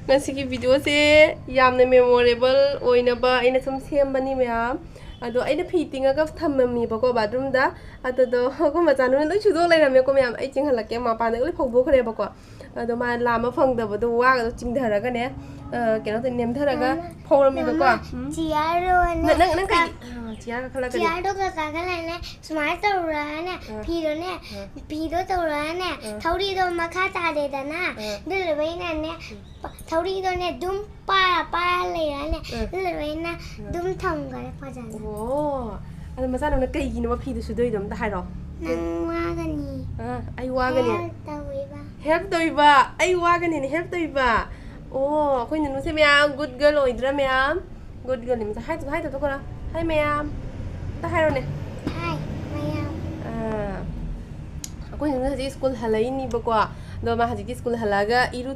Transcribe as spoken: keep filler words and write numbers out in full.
ꯉꯁꯤꯒꯤ ꯚꯤꯗꯤꯑꯣꯁꯦ ꯌꯥꯝꯅ ꯃꯦꯃꯣꯔꯦꯕꯜ ꯑꯣꯏꯅꯕ ꯑꯩꯅ ꯁꯨꯝ ꯁꯦꯝꯕꯅꯤ ꯃꯌꯥꯝ꯫ ꯑꯗꯣ ꯑꯩꯅ ꯐꯤ ꯇꯤꯡꯉꯒ ꯊꯝꯃꯝꯃꯤꯕꯀꯣ ꯕꯥꯠꯔꯨꯝꯗ꯫ ꯑꯗꯨꯗꯣ ꯑꯩꯈꯣꯏ ꯃꯆꯥꯅꯨꯅ ꯂꯣꯏ ꯁꯨꯗꯣꯛ ꯂꯩꯔꯝꯃꯦꯀꯣ ꯃꯌꯥꯝ꯫ ꯑꯩ ꯆꯤꯡꯍꯜꯂꯛꯀꯦ, ꯃꯄꯥꯟꯗꯒ ꯂꯣꯏ ꯐꯧꯗꯣꯛꯈ꯭ꯔꯦꯕꯀꯣ꯫ ꯑꯗꯣ ꯃꯥ ꯂꯥꯝꯕ ꯐꯪꯗꯕꯗꯣ ꯋꯥꯒꯗꯣ ꯆꯤꯡꯊꯔꯒꯅꯦ, ꯑ, ꯀꯩꯅꯣ ꯇꯧ ꯅꯦꯝꯊꯔꯒ ꯐꯧꯔꯝꯃꯤꯕꯀꯣ꯫ ꯎꯝ꯫ ꯆꯤꯌꯥꯔꯣꯅꯦ꯫ ꯅꯪ, ꯅꯪ, ꯅꯪ ꯀꯩ-, ꯑ, ꯆꯤꯌꯥꯔ ꯀꯥꯈꯠꯂꯛꯀꯅꯤ꯫ ꯆꯤꯌꯥꯔꯗꯣ ꯀꯥꯈꯠꯂꯒꯅꯦ ꯁꯨꯃꯥꯏꯅ ꯇꯧꯔꯒꯅꯦ, ꯑ꯫ ꯐꯤꯗꯣꯅꯦ, ꯑ꯫ ꯐꯤꯗꯣ ꯇꯧꯔꯒꯅꯦ, ꯑ꯫ ꯊꯧꯔꯤꯗꯣ ꯃꯈꯥ ꯇꯥꯔꯦꯗꯅ꯫ ꯑ꯫ ꯑꯗꯨ ꯂꯣꯏꯕꯩꯅꯅꯦ, ꯎꯝ꯫ ꯄ-, ꯊꯧꯔꯤꯗꯣꯅꯦ ꯑꯗꯨꯝ ꯄꯥꯔ ꯄꯥꯔ ꯂꯩꯔꯅꯦ꯫ ꯑ꯫ ꯑꯗꯨ ꯂꯣꯏꯕꯩꯅ ꯑ꯫ ꯑꯗꯨꯝ ꯊꯝꯈꯔꯦ ꯐꯖꯅ꯫ ꯑꯣ꯫ ꯑꯗꯣ ꯃꯆꯥꯅꯨꯅ ꯀꯩꯒꯤꯅꯣꯕ ꯐꯤꯗꯣ ꯁꯨꯗꯣꯏꯗꯣ ꯑꯝꯇ ꯍꯥꯏꯔꯣ? ꯅꯪ ꯋꯥꯒꯅꯤ꯫ ꯑ, ꯑꯩ ꯋꯥꯒꯅꯤ꯫ Help ꯇꯧꯋꯦꯕ꯫ Help ꯇꯧꯏꯕ? ꯑꯩ ꯋꯥꯒꯅꯤꯅ help ꯇꯧꯏꯕ? ꯑꯣ, ꯑꯩꯈꯣꯏ ꯅꯨꯅꯨꯁꯦ ꯃꯌꯥꯝ good girl ꯑꯣꯏꯗ꯭ꯔꯥ ꯃꯌꯥꯝ? Good girlꯅꯤ ꯃꯆꯥ꯫ Hi, hi ꯇꯧꯊꯣꯛꯈ꯭ꯔꯣ꯫ Hi ꯃꯌꯥꯝ꯫ ꯑꯝꯇ ꯍꯥꯏꯔꯣꯅꯦ꯫ Hi ꯃꯌꯥꯝ꯫ ꯑ, ꯑꯩꯈꯣꯏ ꯅꯨꯅꯨ ꯍꯧꯖꯤꯛ ꯁ꯭ꯀꯨꯜ ꯍꯜꯂꯛꯏꯅꯤꯕꯀꯣ꯫ ꯑꯗꯣ ꯃꯥ ꯍꯧꯖꯤꯛꯇꯤ ꯁ꯭ꯀꯨꯜ ꯍꯜꯂꯛꯑꯒ ꯏꯔꯨ